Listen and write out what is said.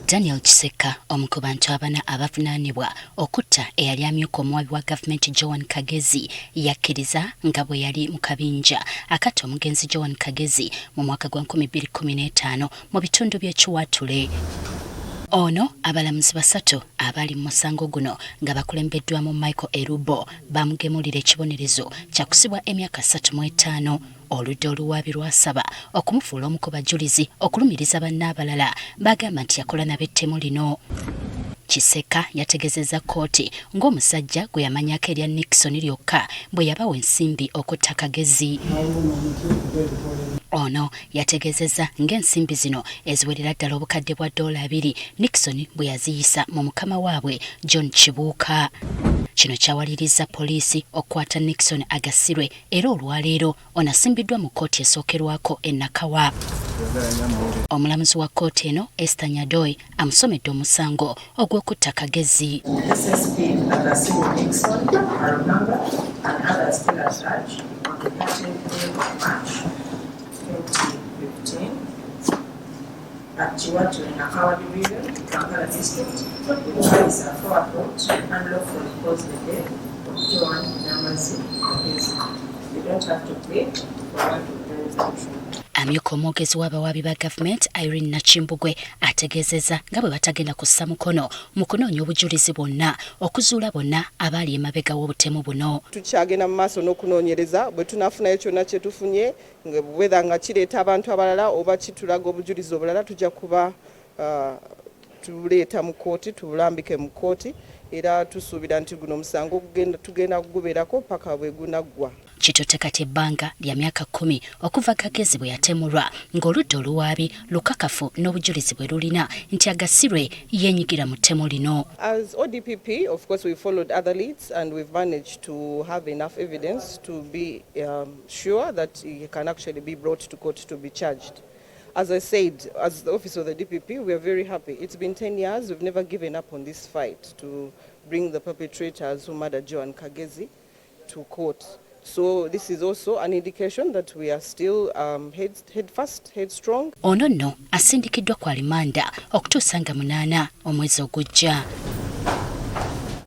Daniel Kisekka, omu ku bantu abana abavunaanibwa okutta eyali amyuka omuwabi wa gavumenti Joan Kagezi, yakkiriza nga bwe yali mu kabinja akatta omugenzi Joan Kagezi mu mwaka gwa 2015 mu bitundu by'e Kiwaatule. Ono abalamuzi basatu abaali mu musango guno nga bakulembeddwamu Michael Erubo bamugemulira ekibonerezo kya kusibwa emyaka 35. Oludda oluwaabi lwasaba okumufuula omu ku bajulizi okulumiriza banne abalala bagamba nti yakola nabo ettemu lino. Kiseka yategezezza kkooti ng'omusajja gwe yamanyako erya Nixon lyokka bwe yabawa ensimbi okutta Kagezi. Ono yategeezezza ng'ensimbi zino eziwerera ddala obukadde bwa $2 Nixon bwe yaziyisa mu mukama waabwe John Kibuuka. Kino kyawalirizza poliisi okukwata Nixon agasirwe era olwaleero ono asimbiddwa mu kkooti esookerwako e Nakawa. Omulamuzi wa kkooti eno Esther Nyadoi amusomedde omusango ogw'okutta Kagezi. SSP Agasirwe Nixon Arunanga and others still at large on the 13th day of March 2015 at Kiwatule, Nakawa Division, Kampala District, with malice aforethought unlawfully caused the death of Joan Namazi Kagezi. You don't have to plead for want of jurisdiction. Amyuka omwogezi w'abawaabi ba gavumenti Irene Nakimbugwe ategeezezza nga bwe batagenda kussa mukono mu kunoonya obujulizi bwonna okuzuula bonna abaali emabega w'obutemu buno. Tukyagenda mu maaso n'okunoonyereza. Bwe tunaafunayo kyonna kye tufunye, whether nga kireeta abantu abalala oba kitulaga obujulizi obulala, tujja kuba tuleeta mu kkooti, tulambike mu kkooti, era tusuubira nti guno omusango tugenda kugubeerako paka bwe gunaggwa. Kitutte kati ebbanga lya myaka 10 okuva Kagezi bwe yatemulwa, ng'oludda oluwaabi lukakafu n'obujulizi bwe lulina nti Agasirwe yeenyigira mu ttemu lino. As ODPP, of course, we followed other leads and we've managed to have enough evidence to be sure that he can actually be brought to court to be charged. As I said, as the office of the DPP, we are very happy. It's been 10 years, we've never given up on this fight to bring the perpetrators who murdered Joan Kagezi to court. So this is also an indication that we are still head fast, headstrong. Ono nno asindikiddwa ku alimanda okutuusa nga 8 omwezi ogujja.